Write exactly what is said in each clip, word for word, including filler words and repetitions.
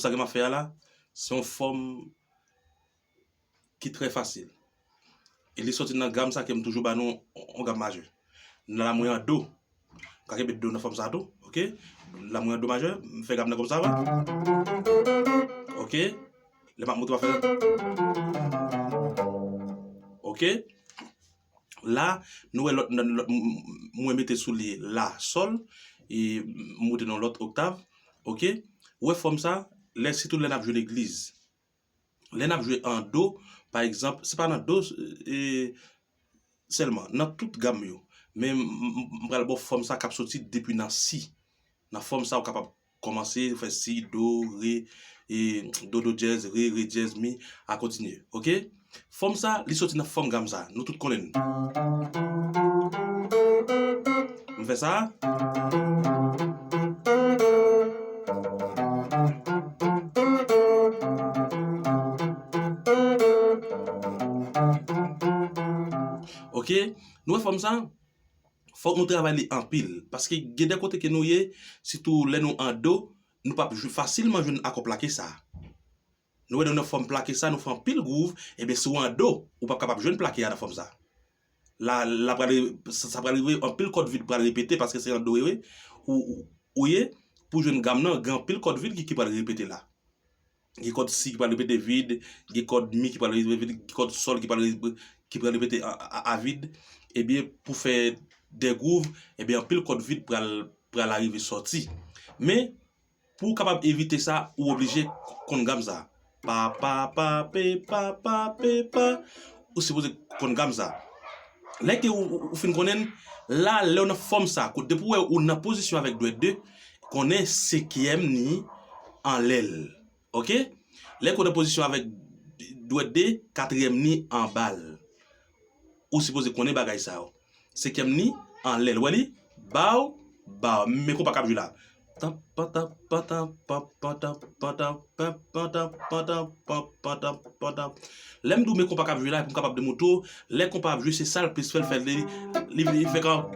sa ke m ap fè a la, se yon fòm ki trè fasil. E li soti nan gam sa ke m toujou ba nou, yon gam majè. La mwen an do. M ka kenbe do nan fòm sa tou, oke? La mwen an do majè, m fè gam nan kòm sa, wi. Oke? Lè m ap monte, m ap fè. Oke? La, nou wè lòt, lòt, m- m- mwen mete sou li la, sòl, e m moute nan lòt oktav, oke? Ou wè fòm sa, lè, sitou lè n ap jwe legliz. Lè n ap jwe an do, pa egzanp, se pa nan do e, sèlman, nan tout gam yo. Men m- m- m pral ba w fòm sa k ap soti depi nan si. Nan fòm sa, ou kapab kòmanse, fè si, do, re, e, do, do dyèz, re, re dyèz, mi, a kontinye. Oke? Fòm sa, li soti nan fòm gam sa. Nou tout konnen l. M fè sa. Oke? Nou wè fòm sa? Fòk nou travay li anpil. Paske gen de kote ke nou ye, sitou lè nou an do, nou p ap jwe- fasilman jwenn akò plake sa. Nou wè nou nan fòm plake sa, nou fè anpil gwouv, ebyen si w an do, ou p ap kapab jwenn plake a nan fòm sa. La, la pral, sa, sa pral rive, anpil kòd vid pral repete, paske se an do, wi, ou, ou, ou ye, pou jwenn gam nan, gen anpil kòd vid ki, ki pral repete la. Gen kòd si ki pral repete vid, gen kòd mi ki pral repete vid, gen kòd sòl ki pral re- ki pral repete a, a, a vid. Ebyen, pou fè de gwouv, ebyen, anpil kòd vid pral, pral arive sòti. Men, pou w kapab evite sa, ou oblije konn gam sa. Pa, pa, pa, pe, pa, pa, pe, pa. Ou sipoze konn gam sa. Lè ke ou, ou, ou fin konnen l, la, lè w nan fòm sa, kote depi w wè ou nan pozisyon avèk dwèt de, konnen senkyèm ni anlè l. Oke? Lè ke w nan pozisyon avèk dwèt de, katriyèm ni anba l. Ou sipoze konnen bagay sa yo. Senkyèm ni anlè l. Wè li? Baw, baw. Men konpa k ap jwe la. Tap, patap, patap, pap, patap, patap, pap, patap, patap, pap, patap, patap. Lè m di w men konpa k ap jwe la, e pou m kapab demontre w, lè konpa ap jwe, se sa l plis fè, l fè, li, li, li fè kan.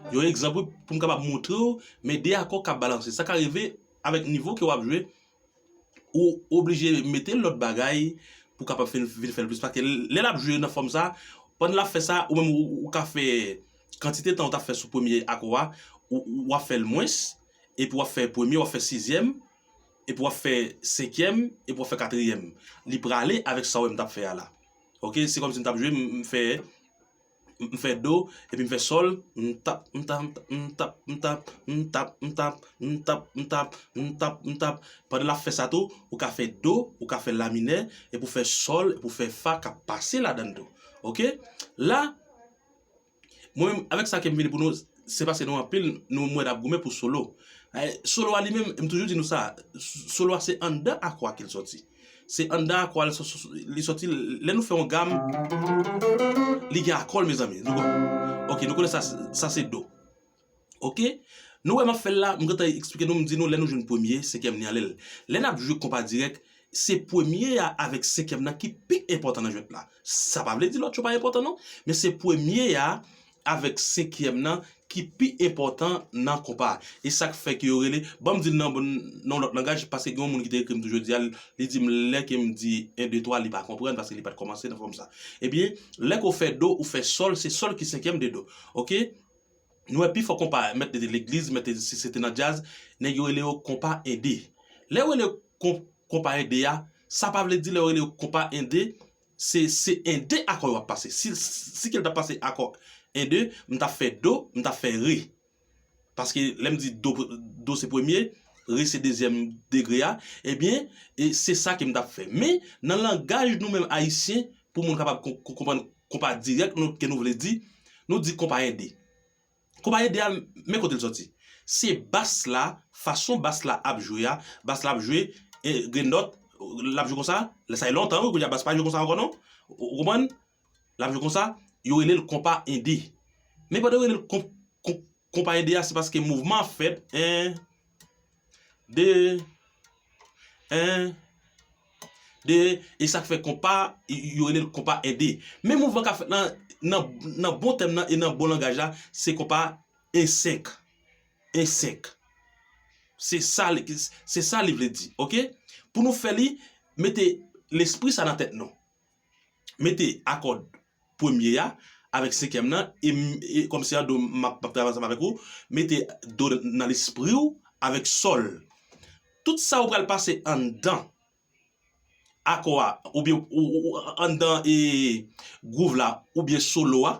Yon egzanp, wi, pou m kapab montre w, men de akò k ap balanse. Sa ka rive avèk nivo ke w ap jwe, ou oblije mete lòt bagay pou kapab fin, vin fè l plis. Paske lè l ap jwe nan fòm sa, pandan l ap fè sa, ou menm ou, ou ka fè kantite tan ou t ap fè sou premye akò a, ou, ou ap fè l mwens, epi w ap fè premye, w ap fè sizyèm, epi w ap fè senkyèm, epi w ap fè katriyèm. Li prale avèk sa w wè m t ap fè a la. Oke, se kòmsi m t ap jwe, m, m fè, m fè do, epi m fè sòl, m tap, m tap, m tap, m tap, m tap, m tap, m tap, m tap, m tap, m tap, m tap. Pandan l ap fè sa tou, ou ka fè do, ou ka fè la minè, epi w fè sòl, epi w fè fa k ap pase ladan l tou. Oke? La, mwen menm, avèk sa ke m vini pou nou, se paske nou anpil, nou mwen n ap goumen pou solo. Eh, solo a li menm, m toujou di nou sa, s- solo a se anndan akò a ke l sòti. Se anndan akò a l sò- sò- li sòti, lè nou fè yon gam, li gen akò l, mezanmi. Nou kon- Ok, nou konnen sa, sa se do. Oke? Nou wè m ap fè l la, m gentan eksplike nou, m di nou lè nou jwenn premye, senkyèm ni anlè l. Lè n ap jwe konpa dirèk, se premye a avèk senkyèm nan ki pi enpòtan nan jwèt la. Sa pa vle di lòt yo pa enpòtan non, men se premye a avèk senkyèm nan ki pi enpòtan nan konpa. E sa k fè ke yo rele, ban m di l nan, nan yon lòt langaj, paske gen yon moun ki te ekri m tou jodi a, li di m lè ke m di en, de, twa, li pa konprann paske li pa t kòmanse nan fòm sa. Ebyen, lè ke w fè do, ou fè sòl, se sòl ki senkyèm de do. Oke? Nou wè pifò konpa, mèt de legliz, mèt de, si se te nan djaz, nèg yo rele yo konpa ende. Lè yo rele yo kon- konpa ende a, sa pa vle di lè yo rele yo konpa ende, se, se ende akò yo ap pase. Si, si ke l t ap pase akò ende, m t ap fè do, m t ap fè re. Paske lè m di do, do se premye, re se dezyèm degre a, ebyen, e se sa ke m t ap fè. Men, nan langaj nou menm ayisyen, pou moun kapab kon- kon- konprann konpa dirèk nou, ke nou vle di, nou di konpa ende. Konpa ende a, men kote l sòti. Se bas la, fason bas la ap jwe a, bas la ap jwe, e, gen nòt, l ap jwe konsa, lè sa e lontan, wi, kounye a bas pa jwe konsa ankò non. Ou, ou konprann? L ap jwe konsa, yo rele l konpa ende. Men pandan yo rele l kon- kon- konpa ende a, se paske mouvman ap fèt, en, de, en, de, e sa k fè konpa, y-, yo rele l konpa en de. Men mouvman k ap fèt nan, nan, nan bon tèm nan e nan bon langaj la, se konpa en senk. En senk. Se sa li, se sa li vle di, oke? Pou nou fè li, mete lespri sa nan tèt nou. Mete akò premye a avèk senkyèm nan, e, e kòmsi an do m ap, m ap travay ansanm avèk ou, mete do nan lespri w avèk sòl. Tout sa ou pral pase anndan akò a, oubyen ou, ou, ou, anndan e, gwouv la, oubyen solo a,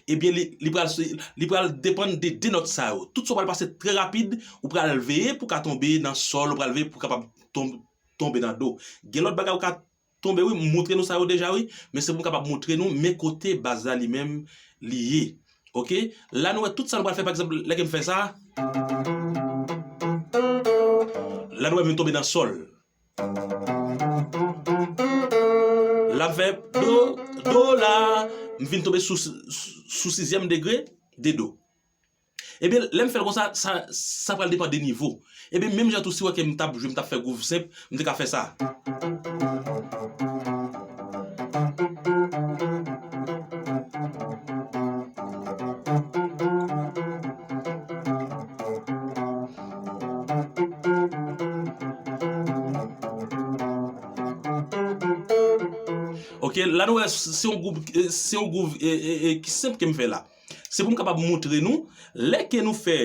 ebyen li, li pral, li pral depann de de nòt sa yo. Tout sa w pral pase trè rapid, ou pral veye pou w ka tonbe nan sòl, ou pral veye pou w kapab ton-, tonbe nan do. Gen lòt bagay ou ka tonbe wi, m montre nou sa yo deja wi, men se pou m kapab montre nou men kote baz la li menm li ye. Oke? La nou wè tout sa nou pral fè, pa egzanp, lè ke m fè sa, la nou wè m vin tonbe nan sòl. La m fè do, do la, m vin tonbe sou, sou sizyèm degre de do. Ebyen, lè m fè l konsa, sa, sa pral depann de nivo. Ebyen, menm jan tou, si w wè ke m t ap jwe, m t ap fè gwouv senp, m te ka fè sa. Oke, la nou wè se yon gwouv, eh, se yon gwouv, eh, eh, eh, ki senp ke m fè la. Se pou m kapab montre nou, lè ke nou fè,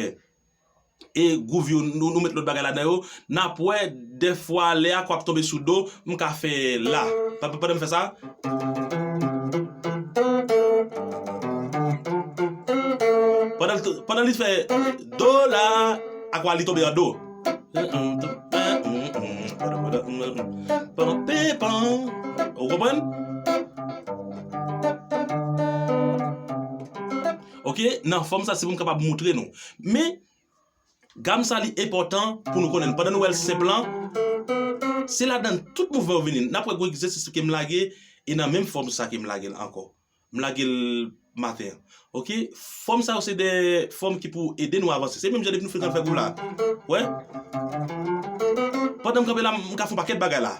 eh, gwouv yo, nou, nou met lòt bagay ladan yo, n ap wè, dèfwa, lè akò ap tonbe sou do, m ka fè la. Pa-, pa-, pandan m fè sa, pandan l t-, pandan li fè do la, akò a li tonbe an do. Ou konprann? Oke, nan fòm sa, se pou m kapab montre nou. Men, gam sa li enpòtan pou nou konnen l. Pandan nou wè l senp lan, se ladan tout mouvman yo vini. N ap wè gwo egzèsis ke m lage, e nan menm fòm sa ke m lage l ankò. M lage l maten an. Oke? Fòm sa yo se de fòm ki pou ede nou avanse. Se menm jan depi nou fin konn fè gwouv la. Wè? Pandan m kanpe la, m ka fè yon pakèt bagay la.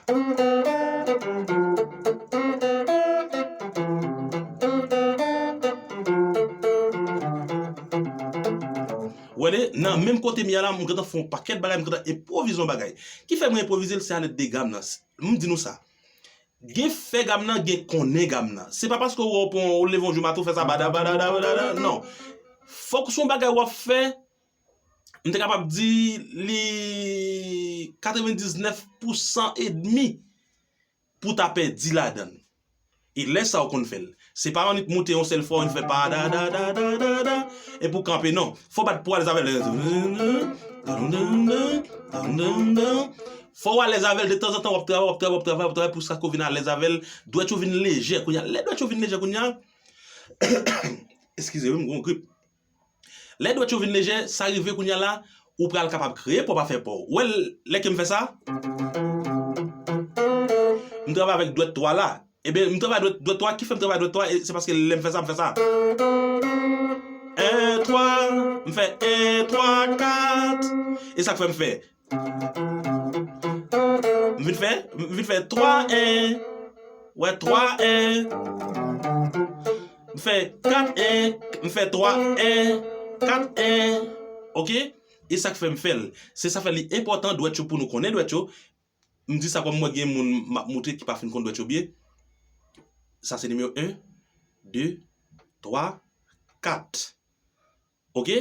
Wè le, nan menm kote m ye a la, m gentan fè yon pakèt bagay, m gentan enpwovize yon bagay. Ki fè mwen enpwovize l, se alèd de gam nan. M di nou sa. Gen fè gam nan, gen konnen gam nan. Se pa paske w wè w pran, w leve yon jou maten, w fè sa, bada, bada, bada, bada, non. Fòk se yon bagay w ap fè, m te kapab di li katrevendiznèf pousan edmi pou w ta pèdi ladan l. E lè sa w konn fè l. Se pa annik moute yon sèl fwa, w fè pa da, da, da, da, da, da, epi w kanpe, non. Fò w bat pou w alèz avè l. Fò w alèz avè l, detanzantan w ap travay, w ap travay, w ap travay, w ap travay, pou sa ke w vin alèz avè l. Dwèt yo vin lejè kounye a. Lè dwèt yo vin lejè kounye a, eskize wi, m gon grip. Lè dwèt yo vin lejè, sa rive kounye a la, ou pral kapab kreye pòp afè pa w. Ou wè l, lè ke m fè sa, m travay avèk dwèt twa la. Ebyen, m travay dwèt, dwèt twa, ki fè m travay dwèt twa, e se paske lè m fè sa, m fè sa. En, twa, m fè en, twa, kat. E sa k fè m fè. M vin fè, m vin fè twa en. Wè, twa en. M fè kat en, m fè twa en, kat en. Oke? E sa k fè m fè l. Se sa fè li enpòtan dwèt yo pou nou konnen dwèt yo. M di sa kòm mwen gen moun m ap montre ki pa fin konn dwèt yo byen. Sa se nimewo en, de, twa, kat. Oke?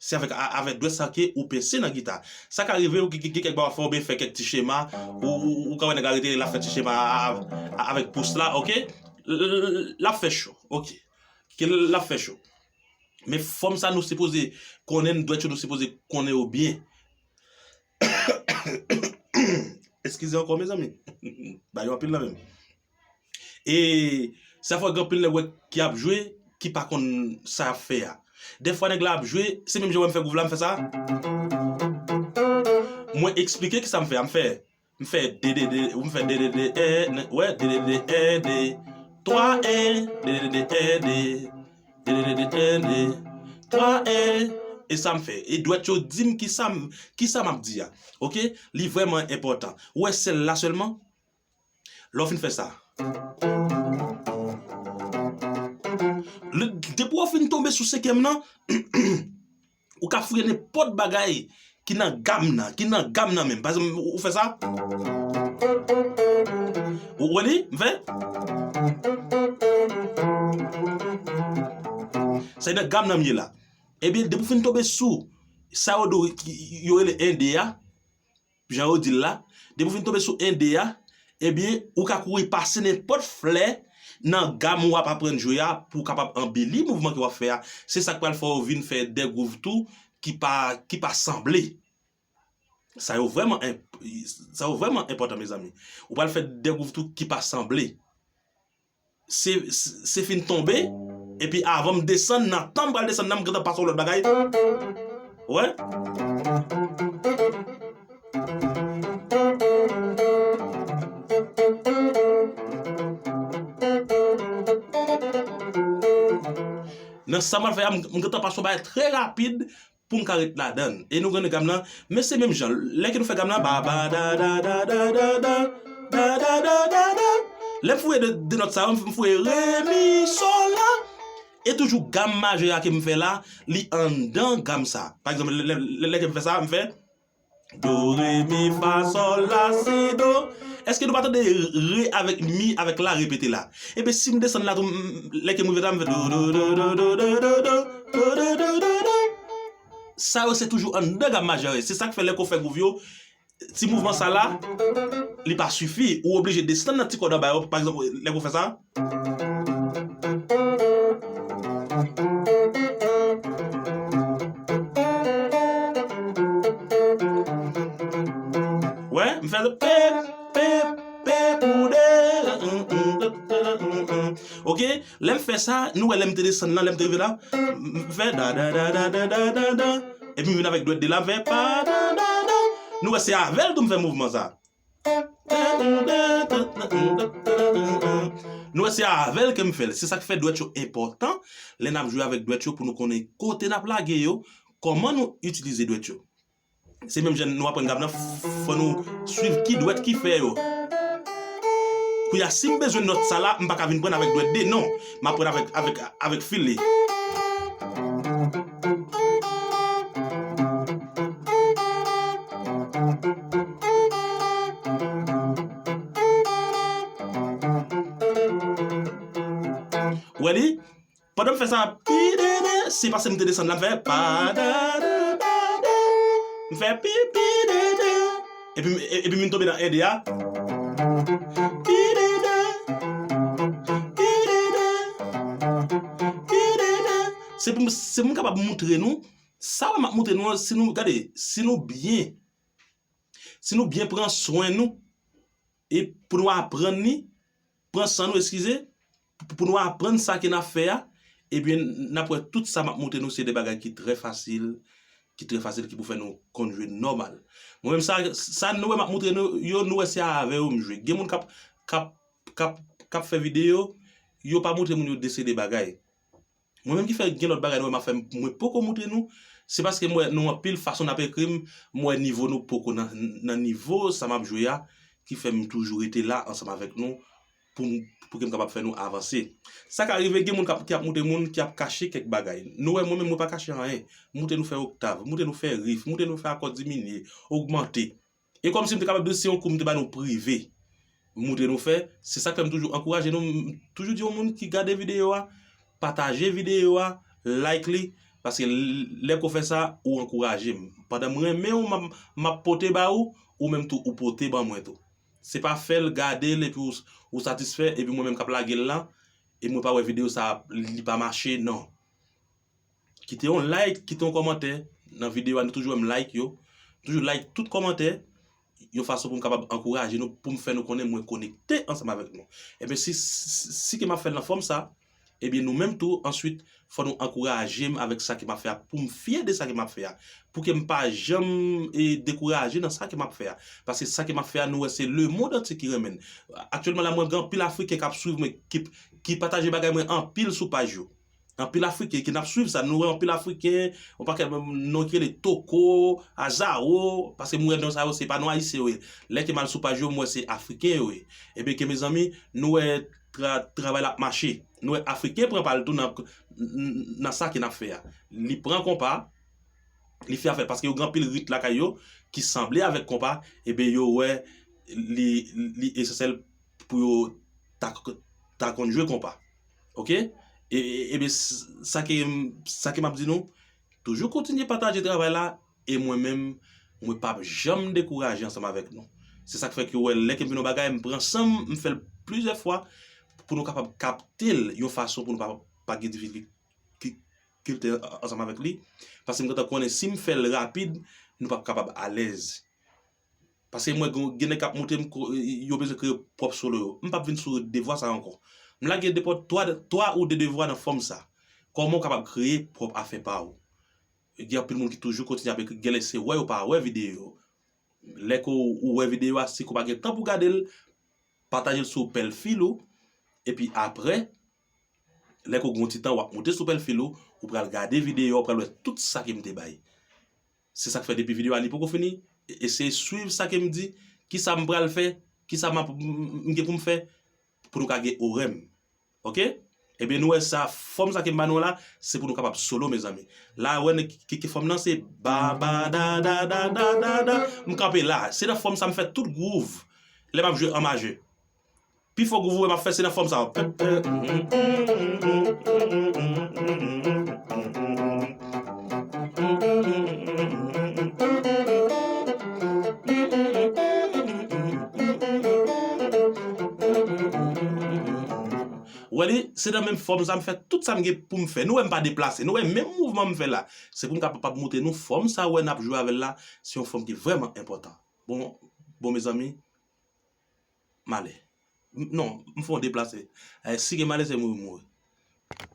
Se avèk, a-, avèk dwèt sa ke ou pèse nan gita. Sa ka rive ou gen, gen, gen kèk bagay w ap fè oubyen fè kèk ti chema, ou, ou, ou ka wè nèg la rete, l ap fè ti chema a, a, avèk pous la, oke? L, l, l, l ap fè cho, oke? Ke l ap fè cho. Men fòm sa nou sipoze konnen dwèt yo, nou sipoze konnen yo byen. Eskize ankò, mezanmi. Ba yo anpil nan menm. E sa fè gen anpil nèg wè ki ap jwe, ki pa konn sa y ap fè a. Dèfwa nèg la ap jwe, se menm jan wè m fè gwouv la, m fè sa. Mwen eksplike kisa m fè a, m fè, m fè de, de, de, m fè de, de, de, en, wè, de, de, de, en, de, twa, en, de, de, de, en, de, de, de, de, de, en, de, twa, en, e sa m fè. E dwèt yo di m kisa m, kisa m ap di a. Oke? Li vrèman enpòtan. Ou wè sèl la sèlman? Lè w fin fè sa, lè, depi w fin tonbe sou senkyèm nan, ou ka fouye nenpòt bagay ki nan gam nan, ki nan gam nan menm. Pa egzanp, ou, ou fè sa. Ou wè li? M fè. Sa e nan gam nan m ye la. Ebyen, depi w fin tonbe sou sa yo do, yo rele en de a, jan yo di l la, depi w fin tonbe sou en de a, ebyen, ou ka kouri pase nenpòt flè nan gam w ap aprann jwe a pou w kapab anbeli mouvman ke w ap fè a. Se sa k pral fè w vin fè de gwouv tou ki pa, ki pa sanble. Sa yo vrèman enp-, sa yo vrèman enpòtan, mezanmi. Ou pral fè de gwouv tou ki pa sanble. Se, se, se fin tonbe, epi avan m desann, nan tan m pral desann nan, m gentan pase yon lòt bagay. Wè. Nan sa m al fè a, m, m gentan pase yon bagay trè rapid pou m ka ret ladan l. E nou konn gam nan, men se menm jan. Lè ke nou fè gam nan, ba, ba, da, da, da. Lè m fouye de, de nòt sa yo, m fouye re, mi, sol, la. E toujou gam majè a ke m fè la, li anndan gam sa. Pa egzanp, lè, lè, lè, lè ke m fè sa, m fè do, re, mi, fa, sol, la, si, do. Èske nou pa tande re avèk mi avèk la repete la? Ebyen, si m desann la tou, m, lè ke m rive la, m fè do, do, do. Sa yo se toujou anndan gam majè yo. Se sa k fè lè ke w fè gwouv yo, ti mouvman sa la, li pa sifi. Ou oblije desann nan ti kòd anba yo. Pa egzanp, lè ke w fè sa. Wè, m fè pe, pe, pe pou de. Ok, lè m fè sa, nou wè lè m te desann lan, lè m te rive la, m fè da, da, da. Epi m vin avèk dwèt de la, m fè pa, da, da, da. Nou wè se avè l tou m fè mouvman sa. Nou wè se avè l ke m fè l. Se sa k fè dwèt yo enpòtan. Lè n ap jwe avèk dwèt yo, pou nou konnen kote n ap lage yo, kòman nou itilize dwèt yo. Se menm jan nou aprann gam nan, fò nou swiv ki dwèt ki fè yo. Kounye a, si m bezwen nòt sa la, m pa ka vin pran avèk dwèt de, non. M ap pran avèk, avèk, avèk fil li. Wè li? Pandan m fè sa, pi de de, se paske m te desann la, m fè pa da da da da. M fè pi pi de de. Epi, epi m tonbe nan en de a. Pi de de. Pi de de. Pi de de. Se pou m, se pou m kapab moutre nou. Sa w m ap moutre nou an, si nou, gade, si nou byen, si nou byen pran swen nou, e pou nou aprann li, pran san nou, eskize, pou, pou nou aprann sa ke n ap fè a, ebyen, n ap wè tout sa m ap moutre nou, se de bagay ki trè fasil, ki trè fasil, ki pou fè nou konn jwe nòmal. Mwen menm sa, sa nou wè m ap moutre nou yo, nou wè se avè yo m jwe. Gen moun k ap, k ap, k ap, k ap fè videyo, yo pa moutre moun yo de seri de bagay. Mwen menm ki fè gen lòt bagay nou wè m ap fè, mwen poko moutre nou, se paske m wè nou anpil fason n ap ekri m, m wè nivo nou poko nan, nan nivo sa m ap jwe a, ki fè m toujou rete la ansanm avèk nou, pou m, pou ke m kapab fè nou avanse. Sa ka rive gen moun k ap, ki ap moutre moun, ki ap kache kèk bagay. Nou wè mwen menm mwen pa kache anyen. M moutre nou fè oktav, m moutre nou fè rif, m moutre nou fè akò diminye, ogmante. E kòmsi m te kapab di w se yon kou m te ba nou prive. M moutre nou fè, se sa k fè m toujou ankouraje nou, m toujou di yon moun ki gade videyo a, pataje videyo a, like li, paske l-, lè ke w fè sa, ou ankouraje m. Pandan m renmen w, m ap, m ap pote ba ou, ou menm tou, ou pote ban mwen tou. Se pa fè l, gade l, epi w, ou satisfè, epi mwen menm k ap lage l lan, e mwen pa wè videyo sa, li pa mache, non. Kite yon like, kite yon kòmantè nan videyo a, nou toujou wè m like yo. Toujou like tout kòmantè, yon fason pou m kapab ankouraje nou, pou m fè nou konnen mwen konekte ansanm avèk nou. Ebyen, si, si, si ke m ap fè l nan fòm sa, ebyen, nou menm tou, answit, fò nou ankouraje m avèk sa ke m ap fè a, pou m fyè de sa ke m ap fè a. Pou ke m pa janm, e, dekouraje nan sa ke m ap fè a. Paske sa ke m ap fè a, nou wè se lemonn antye ki renmen l. Aktyèlman la, mwen gen anpil Afriken k ap swiv mwen, ki, ki pataje bagay mwen anpil sou paj yo. Anpil Afriken ki n ap swiv sa, nou wè anpil Afriken, yon pakèt non ki rele Toko, Azaro, paske m wè non sa yo, se pa non ayisyen yo ye. Lè ke m al sou paj yo, m wè se Afriken yo ye. Ebyen ke mezanmi, nou wè tra, travay la ap mache. Nou wè Afriken pran pa l tou nan, nan sa ke n ap fè a. Li pran konpa, li fè afè l, paske yo gen anpil rit lakay yo ki sanble avèk konpa, ebyen yo wè li, li esansyèl pou yo ta, ta konn jwe konpa. Oke? E, e, ebyen, s, sa ke, sa ke m ap di nou, toujou kontinye pataje travay la, e mwen menm, mwen p ap janm dekouraje ansanm avèk nou. Se sa k fè ke w wè, lè ke m vin yon bagay, m pran san m, m fè l plizyè fwa pou nou kapab kapte l yon fason pou nou pa, pa gen difikilte ansanm avèk li. Paske m gentan konnen si m fè l rapid, nou p ap kapab alèz. Paske mwen gen, gen nèg k ap montre m ko, yo bezwen kreye pwòp solo yo. M p ap vin sou devwa sa ankò. M lage depi twa, twa ou de devwa nan fòm sa. Kòman w kapab kreye pwòp afè pa w? Gen anpil moun ki toujou kontinye ap ekri, genlè se wè yo pa wè videyo yo. Lè ke w, ou wè videyo a, si ke w pa gen tan pou gade l, pataje l sou pèlfil ou, epi apre, lè ke w gen yon ti tan, w ap moute sou pèlfil ou, ou pral gade videyo a, ou pral wè tout sa ke m te bay. Se sa k fè depi videyo a li poko fini, e, eseye swiv sa ke m di, kisa m pral fè, kisa m ap, m, m gen pou m fè, pou nou ka gen orè m. Oke? Ebyen, nou wè sa, fòm sa ke m ba nou an la, se pou nou kapab solo, mezanmi. La, wè, ki, ki, ki fòm nan, se ba, ba, da, da, da, da, da, da. M kanpe la. Se nan fòm sa m fè tout gwouv. Lè m ap jwe an majè. Pifò gwouv ou wè m ap fè, se nan fòm sa. Wè li, se nan menm fòm sa m fè tout sa m gen pou m fè. Nou wè m pa deplase. Nou wè menm mouvman m fè la. Se pou m kapab montre nou fòm sa wè n ap jwe avè l la. Se yon fòm ki vrèman enpòtan. Bon, bon, mezanmi, m ale. M, non, m fè yon deplase. Eh, si gen malè, se mouri, mouri.